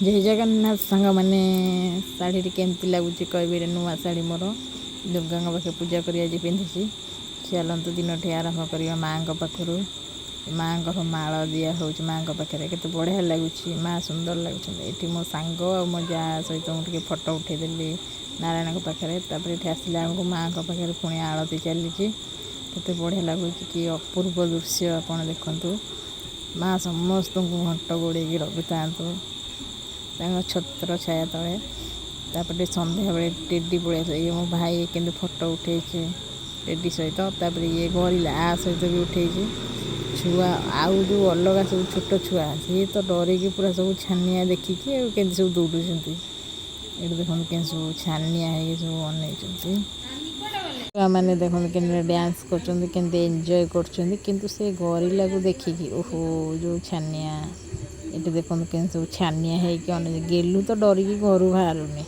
ଜୟ ଜଗନ୍ନାଥ ସାଙ୍ଗମାନେ। ଶାଢ଼ୀଟି କେମିତି ଲାଗୁଛି କହିବେ। ଏଇଟା ନୂଆ ଶାଢ଼ୀ ମୋର। ଦୁର୍ଗାଙ୍କ ପାଖରେ ପୂଜା କରି ଆଜି ପିନ୍ଧିଛି। ଚାଲନ୍ତୁ, ଦିନଟି ଆରମ୍ଭ କରିବା ମାଆଙ୍କ ପାଖରୁ। ମାଆଙ୍କର ମାଳ ଦିଆ ହେଉଛି ମାଆଙ୍କ ପାଖରେ। କେତେ ବଢ଼ିଆ ଲାଗୁଛି, ମା ସୁନ୍ଦର ଲାଗୁଛନ୍ତି। ଏଠି ମୋ ସାଙ୍ଗ ଆଉ ମୋ ଯା ସହିତ ମୁଁ ଟିକେ ଫଟୋ ଉଠେଇଦେଲି ନାରାୟଣଙ୍କ ପାଖରେ। ତାପରେ ଏଠି ଆସିଲା ବେଳକୁ ମାଆଙ୍କ ପାଖରେ ପୁଣି ଆଳତି ଚାଲିଛି। କେତେ ବଢ଼ିଆ ଲାଗୁଛି, କି ଅପୂର୍ବ ଦୃଶ୍ୟ ଆପଣ ଦେଖନ୍ତୁ। ମା ସମସ୍ତଙ୍କୁ ଘଣ୍ଟ ଘୋଡ଼େଇକି ରଖିଥାନ୍ତୁ ତାଙ୍କ ଛତ୍ର ଛାୟା ତଳେ। ତାପରେ ଟିକେ ସନ୍ଧ୍ୟାବେଳେ ଟେଡି ପଳେଇ ଆସିଲା। ଇଏ ମୋ ଭାଇ କେମିତି ଫଟୋ ଉଠେଇଛି ଟେଡି ସହିତ। ତାପରେ ଇଏ ଗରିଲା ଆ ସହିତ ବି ଉଠେଇଛି। ଛୁଆ ଆଉ ଯେଉଁ ଅଲଗା ସବୁ ଛୋଟ ଛୁଆ, ସିଏ ତ ଡରିକି ପୁରା ସବୁ ଛାନିଆ ଦେଖିକି ଆଉ କେମିତି ସବୁ ଦୌଡ଼ୁଛନ୍ତି। ଏଇଠି ଦେଖନ୍ତୁ, କେମିତି ସବୁ ଛାନିଆ ହେଇକି ସବୁ ଅନେଇଛନ୍ତି। ଛୁଆମାନେ ଦେଖନ୍ତୁ, କେମିତି ଡ୍ୟାନ୍ସ କରୁଛନ୍ତି, କେମିତି ଏନ୍ଜୟ କରୁଛନ୍ତି। କିନ୍ତୁ ସେ ଗରିଲାକୁ ଦେଖିକି ଓହୋ, ଯେଉଁ ଛାନିଆ! ଏଠି ଦେଖନ୍ତୁ, କେମିତି ସବୁ ଛାନିଆ ହେଇକି ଅନେଇ। ଗେଲୁ ତ ଡରିକି ଘରୁ ବାହାରୁନି।